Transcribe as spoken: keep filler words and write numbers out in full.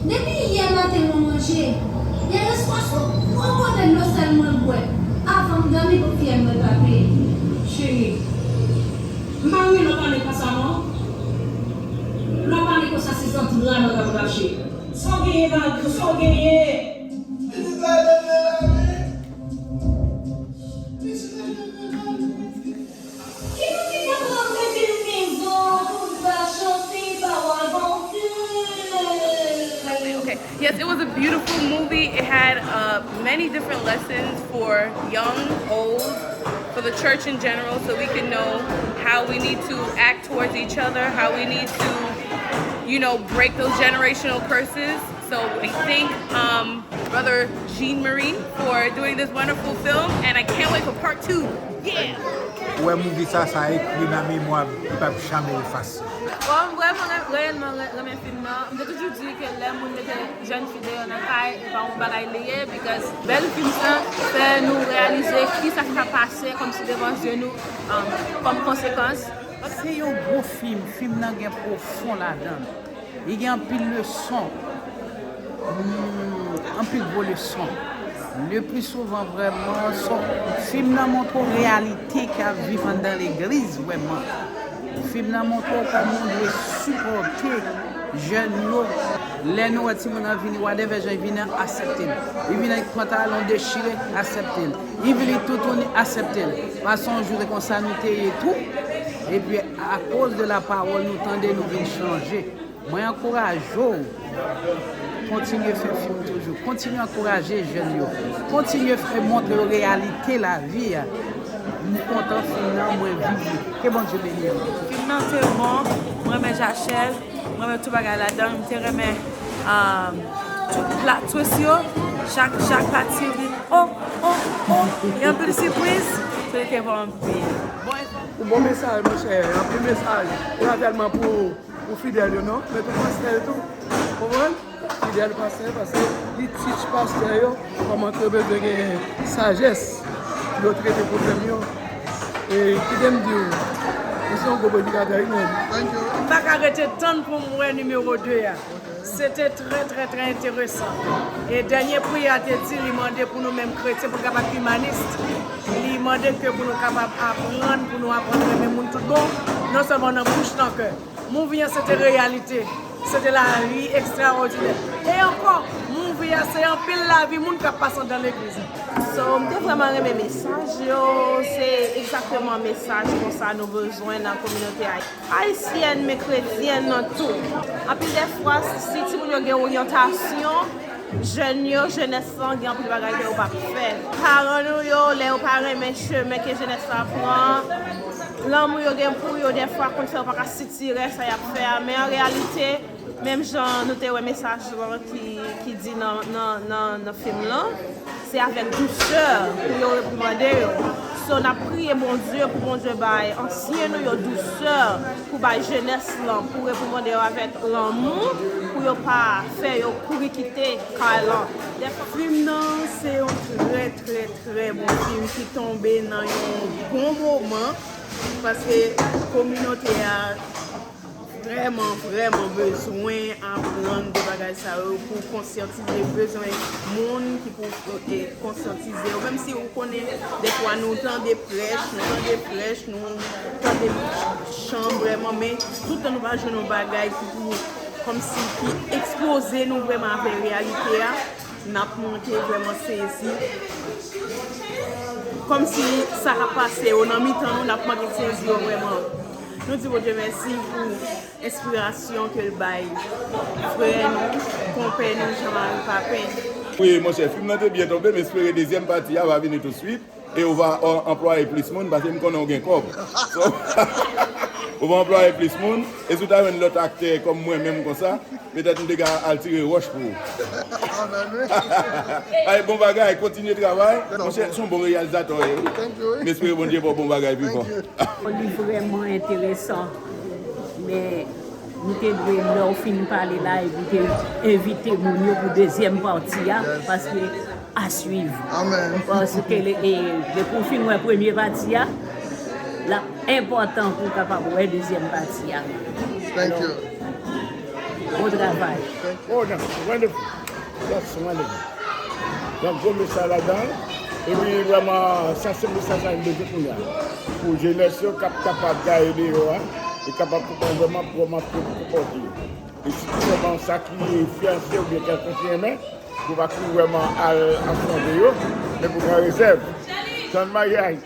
Depi yè maten mwen manje, gen responsab gwo bòdèl dlo sèl mwen bwè. Avan m dòmi pou fiyèl mwen pa peye. Cheri, m pa renmen lè w pale konsa non. Lè w pale konsa se zantray mwen k ap rache. Sa w genyen Valdo, sa w genyen? Li pa renmen la wi. Li pa renmen la wi. Ki nou te ka pran mete mezon pou n va chante pawòl Bondye. Okay. Yes, it was a beautiful movie. It had uh, many different lessons for young, old, for the church in general, so we can know how we need to act towards each other, how we need to, you know, break those generational curses. So we thank um, Brother Jean Marie for doing this wonderful film, and I can't wait for part two. Yeah! Ou wè movie sa, sa ekri nan memwa m, li p ap janm efase. Bon, m vrèman rè- reyèlman rè- renmen fim nan. M te toujou di ke lè moun mete jèn fi deyò nan kay, e pa yon bagay li ye, because bèl fim sa fè nou reyalize kisa ki ka pase kòmsi devan zye nou um, kòm konsekans. Se yon gwo fim, fim nan gen pwofon ladan l. Li gen anpil leson, hmm, anpil gwo leson. Le pli souvan, vrèman, fim nan montre w reyalite k ap viv anndan legliz, vrèman. Fim nan montre w kòman w dwe sipòte jèn yo. Lè nou wè timoun nan vini, whatever jan l vini an, aksepte l. Li vini ak pantalon dechire, aksepte l. Li vini toutouni, aksepte l. Paske yon jou se konsa nou te ye tou. Epi akoz de la pawòl nou tande, nou vin chanje. Mwen ankouraje w kontinye fè fim toujou. Kontinye ankouraje jèn yo. Kontinye fè montre yo reyalite lavi a. M kontan fim nan, mwen viv li. Ke Bondye beni w. Fim nan te bon, mwen renmen jachèl, mwen renmen tout bagay ladan l, m te renmen um, tout plot twist yo, chak chak pati yo gen oh oh oh, gen anpil sipriz, so li te bon anpil. Bon, bon mesaj monchè, anpil mesaj, e pa sèlman pou Pou fidèl yo non, men tou pastè yo tou. Konprann? Fidèl pastè yo, paske li teach pastè yo kòman ke yo bezwen gen sajès pou yo trete pwoblèm yo. E kite m di w, ou se yon gwo predikatè wi menm. Thank you. M pa ka rete tann pou m wè nimewo de a. Se te trè, trè, trè enteresan. E dènye priyè a te di, li mande pou nou menm kretyen, pou n kapab imanis. Li mande ke pou nou kapab aprann, pou nou aprann renmen moun tout bon. Non sèlman nan bouch, nan kè. Movie an se te reyalite, se te lavi ekstraòdinè. E ankò, movie a se anpil lavi moun k ap pase anndan legliz. So, m te vrèman renmen mesaj yo, se egzakteman mesaj konsa nou bezwen nan kominote ayisyèn, men kretyèn nan tou. Anpil dèfwa, si timoun yo gen oryantasyon, jèn yo, jenès lan gen anpil bagay ke yo p ap fè. Paran nou yo, lè yo pa renmen chemen ke jenès la pran, lanmou yo gen pou yo, dèfwa konn fè yo pa ka sitire sa y ap fè a. Men an reyalite, menm jan nou te wè mesaj lan ki, ki di nan, nan, nan, nan fim lan, se avèk dousè pou yo reprimande yo. So, n ap priye Bondye pou Bondye bay ansyen nou yo dousè pou bay jenès lan, pou reprimande yo avèk lanmou, pou yo pa fè yo kouri kite kay lan. Dèfwa fim nan se yon trè, trè, trè bon fim ki tonbe nan yon bon moman, paske kominote a vrèman, vrèman bezwen aprann de bagay sa yo pou konsyantize, bezwen moun ki pou, e, konsyantize yo. Menm si ou konnen, dèfwa nou tande prèch, nou tande prèch, nou tande chan vrèman, men tout tan nou pa jwenn yon bagay ki pou, kòmsi, ki ekspoze nou vrèman avèk reyalite a, n ap manke vrèman sezi. Kòmsi sa k ap pase yo nan mitan nou, n ap manke sezi yo vrèman. Nou di Bondye mèsi pou enspirasyon ke l bay frè nou, konpè nou, Jean Marie Papin. Wi, monchè, fim nan te byen tonbe, m espere dezyèm pati a va vini touswit. E ou va an- anplwaye plis moun, paske m konnen ou gen kòb. So, ou va anplwaye plis moun. E si w ta jwenn lòt aktè kòm mwen menm konsa, petèt m te ka al tire wòch pou ou. Ay, bon bagay, kontinye travay. Monchè, se yon bon reyalizatè w ye, wi. M espere Bondye ba w bon bagay pi fò. Li vrèman enteresan. Men, nou te dwe, lè w fin pale la, epi te envite moun yo pou dezyèm pati a, paske a swiv. Amèn. Paske le, e, depi w fin wè premye pati a, l ap enpòtan pou w kapab wè dezyèm pati a. Thank you. Bon travay. Oh, that's wonderful. That's wonderful. Donk, gwo mesaj ladan. Epi, vrèman, sa se mesaj sa nou bezwen kounye a. Pou jenès yo k ap kapab gaye deyò a, e kapab konprann vrèman, vrèman pou konpòte yo. E sitou sèlman sa ki fyanse oubyen ki al konfime, pou pa kou vrèman al afwonte yo, men pou pran rezèv. Tann maryaj.